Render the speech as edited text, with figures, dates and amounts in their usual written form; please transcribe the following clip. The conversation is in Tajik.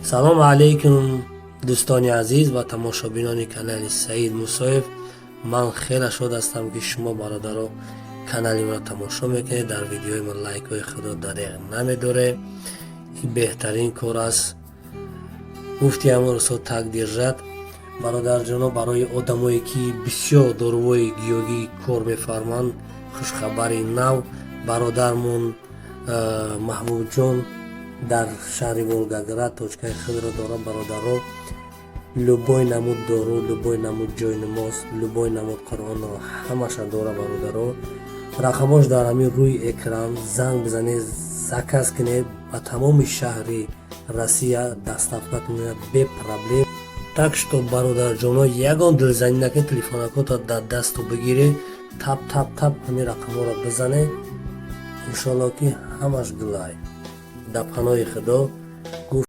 Салому алейкум, дӯстони азиз ва тамошобинони канали Саид Мусоев. Ман хеле шод ҳастам, ки шумо, бародаро, канали маро тамошо мекунед, дар видеои мо лайкҳои худро дареғ намедоред. Ин беҳтарин кор аст. Гуфти ҳамон рӯзҳо, так держать, бародарҷоно. Барои одамое, ки бисёр дорувои гиёгӣ кор мефарманд, хушхабари нав: бародармон Маҳбубҷон дар шаҳри Волгоград точкаи худро дорад. Бародаро, любой намуд дору, любой намуд ҷойнамоз, любой намуд Қуръонро, ҳамаша дора. Бародаро, рақамош дар ҳамин рӯи экран, занг бизанед, заказ кунед, ба тамоми шаҳри Россия доставка кунед без проблем. Так что, бародарҷоно, ягон дилзанӣ накунед, телефонакото дар дасту бигиред, тап, тап, тап ҳамин рақамҳоро бизанед. Иншоалло, ки ҳамаш гулай. Дар паноҳи Худо.